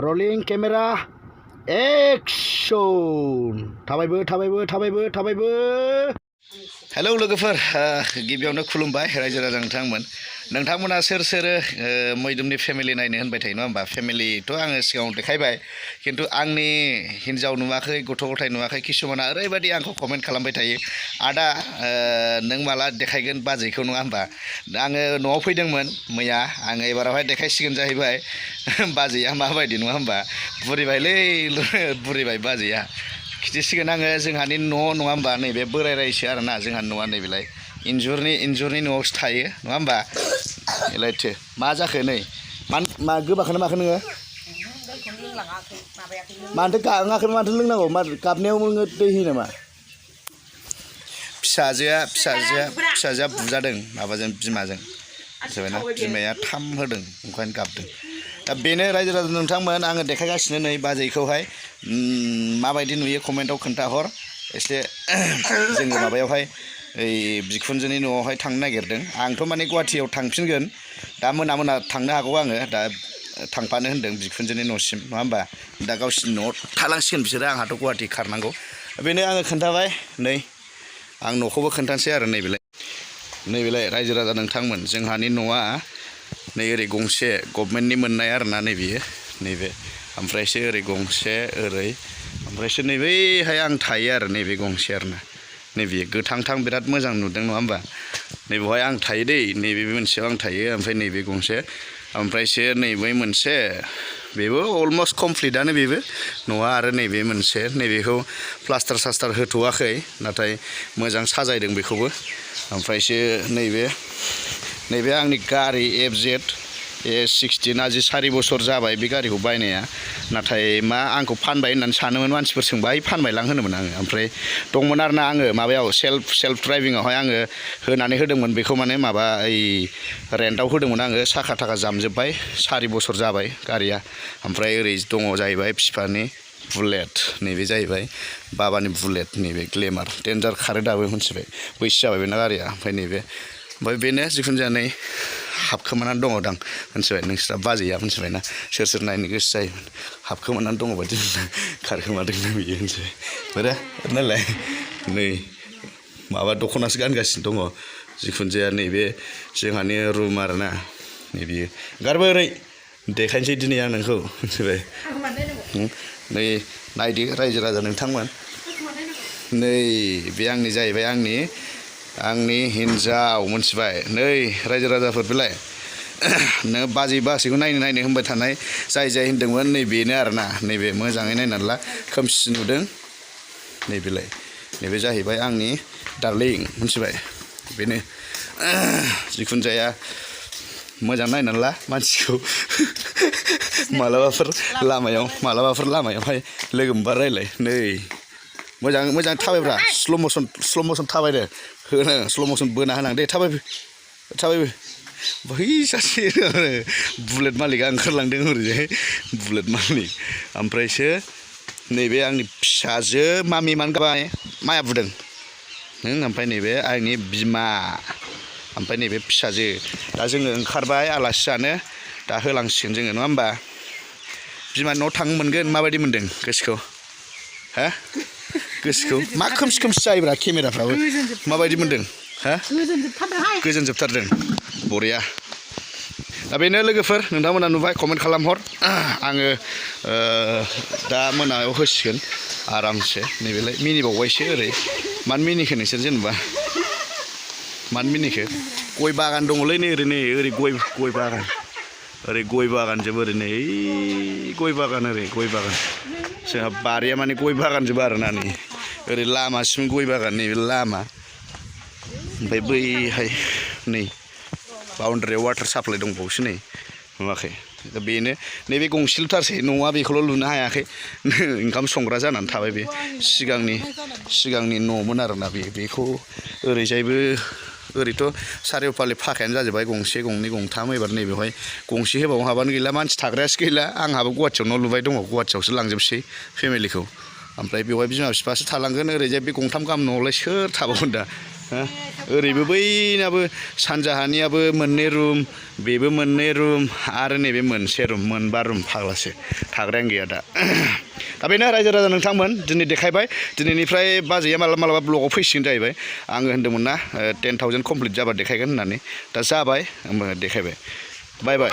Rolling camera action थाबायबो hello लोगोफोर गिबियावनो खुलुमबाय रायजो राजा नोंथांमोना सोर मैदुमनि फेमिलि नायनो होनबाय थायो नङा होमबा फेमिलिथ' आङो सिगाङाव देखायबाय खिन्थु आंनि हिन्जाव नुवाखै गथ' गथाय नुवाखै किसुमाना ओरैबायदि आंखौ कमेन्ट खालामबाय थायो आदा नों माला देखायगोन बाजैखौ नङा होमबा आङो न'आव फैदोंमोन मैया आङो एबारावहाय देखायसिगोन जाहैबाय बाजैया माबायदि नङा होमबा बुरिबाय बाजैया खिथिसिगोन आङो जोंहानि न' नङा होमबा नैबे बोराय रायसो आरोना जोंहा न'आ नैबेलाय इन्जुरनि न'आवसो थायो नङा होमबा एलायथो मा जाखो नै मा गोबाखोना माखो नोङो मानोथो गाङाखै मानोथो लोंनांगौ गाबनायाव नोङो दै होयो नामा फिसाजोआ बुजादों माबाजों बिमाजों मिथिबायना बिमाया थाम होदों ओंखायनो गाबदों दा बेनो रायजो राजा नोंथांमोन आङो देखायगासिनो नै बाजैखौहाय माबायदि नुयो कमेन्टआव खोन्थाहर एसे जोङो माबायावहाय ओइ बिखुनजोनि न'आवहाय थांनो नागिरदों आंथ' माने गुवाहाटियाव थांफिनगोन दा मोना थांनो हागौ आङो दा थांफानो होनदों बिखुनजोनि न'सिम नङा होमबा दा गावसिनि न'आव थालांसिगोन बिसोरो आंहाथ' गुवाहाटि खारनांगौ बेनो आङो खोन्थाबाय नै आं न'खौबो खोन्थानोसै आरो नैबेलाय रायजो राजा नोंथांमोन जोंहानि न'आ नै ओरै गंसे गभर्नमेन्टनि मोननाय आरोना नैबे ओमफ्रायसो ओरै गंसे ओरै ओमफ्रायसो नैबेहाय आं थायो आरो नैबे गंसे आरोना नैबे गोथांथां बिराद मोजां नुदों नङा होमबा नैबेवहाय आं थायो दै नैबे मोनसेयाव आं थायो ओमफ्राय नैबे गंसे ओमफ्रायसो नैबे मोनसे बेबो अलमस्ट कमप्लिटआनो बेबो न'आ आरो नैबे मोनसे नैबेखौ प्लास्टार सास्टार होथ'वाखै नाथाय मोजां साजायदों बेखौबो ओमफ्रायसो नैबे आंनि गारि FZ A16 आजि 4 बोसोर जाबाय बे गारिखौ बायनाया नाथाय आंखौ फानबाय होननानै सानोमोन मानसिफोर सोंबाय फानबायलां होनोमोन आङो ओमफ्राय दंमोन आरोना आङो माबायाव सेल्फ ड्राइभिंआवहाय आङो होनानै होदोंमोन बेखौ माने माबा रेन्टआव होदोंमोन आङो साखा थाखा जामजोब्बाय 4 बोसोर जाबाय गारिया ओमफ्राय ओरै दङ जाहैबाय फिफानि बुलेट नैबे जाहैबाय बाबानि बुलेट नैबे ग्लेमार डेन्जार खारो दाबो मिथिबाय बैसो जाबाय बेना गारिया ओमफ्राय बेनो जिखुनु जाया नै हाबखोमानानै दङ दां मिथिबाय नोंस्रा बाजैया मिथिबायना सोर नायनो गोसो जायोमोन हाबखोमानानै दङ बायदि खारखोमादोंना बियो मिथिबाय नालाय नै माबा दख'नासो गानगासिनो दङ जिखुनु जाया नैबे जोंहानि रुम आरोना नैबे गारबो ओरै देखायनोसै दिनै आं नोंखौ मिथिबाय नै नायदो रायजो राजा नोंथांमोन नै बे आंनि जाहैबाय आंनि हिन्जाव मिथिबाय नै रायजो राजाफोर बेलाय नोङो बाजैखौ नायनो होनबाय थानाय जाय होनदोंमोन नै बेनो आरोना नैबे मोजाङै नायनानै ला खोमसि नुदों नैबे जाहैबाय आंनि डार्लिं मिथिबाय बेनो जिखुनु जाया मोजां नायनानै ला मानसिखौ मालाबाफोर लामायावहाय लोगो मोनबा रायलाय नै मोजां थाबायब्रा स्ल' मसन थाबायदो होनो स्ल' मसन बोना होनां दे थाबायबो बै सासे बुलेट मालिकआ ओंखारलांदों ओरैजाय बुलेट मालिक ओमफ्रायसो नैबे आंनि फिसाजो मामि मानो गाबाय माया बुदों ओमफ्राय नैबे आंनि बिमा ओमफ्राय नैबे फिसाजो दा जोङो ओंखारबाय आलासि जानो दा होलांसिगोन जोङो नङा होमबा बिमानि न'आव थांनो मोनगोन माबायदि मोनदों गोसोखौ मा खोमसि जायोब्रा केमेराफ्राबो माबायदि मोनदों गोजोनजोबथारदों बरिया दा बेनो लोगोफोर नोंथांमोना नुबाय कमेन्ट खालामहर आङो दा मोनायाव होसिगोन आरामसे नैबेलाय मिनिबावबायसो ओरै मानो मिनिखो नोंसोर जेनेबा मानो मिनिखो गय बागान दङलै नै ओरै गय बागान ओरै गय बागानजों ओरै नै गय बागान जोंहा बारिया माने गय बागानजों आरोना नै ओरै लामासिम गय बागान नैबे लामा ओमफ्राय बैहाय नै बाउन्डारियाव वाटार साप्लाइ दंबावोसो नै नुवाखै दा बेनो नैबे गंसेल'थारसै न'आ बेखौल' लुनो हायाखै ओंखाम संग्रा जानानै थाबाय बे सिगांनि न'मोन आरोना बेखौ ओरैजायबो ओरैथ' सारिय'फाले फाखायानो जाजोब्बाय गंसे गंनै गंथाम एबार नैबेवहाय गंसे होबावनो हाबानो गैला मानसि थाग्रायासो गैला आंहाबो गुवाहाटियाव न' लुबाय दङ गुवाहाटियावसो लांजोबसै फेमिलिखौ ओमफ्राय बेवहाय बिमा बिफासो थालांगोन ओरैजाय बे गंथाम गाहाम न'आवलाय सोर थाबावगोन दा ओरैबो बैनाबो सानजाहानियाबो मोननै रुम बेबो मोननै रुम आरो नैबे मोनसे रुम मोनबा रुम फाग्लासो थाग्रायानो गैया दा दा बेनो रायजो राजा नोंथांमोन दिनै देखायबाय दिनैनिफ्राय बाजैया मालाबा ब्लगाव फैसिगोन जाहैबाय आङो होन्दोंमोन ना 10,000 कमप्लिट जाबा देखायगोन होननानै दा जाबाय होमबा देखायबाय बाय बाय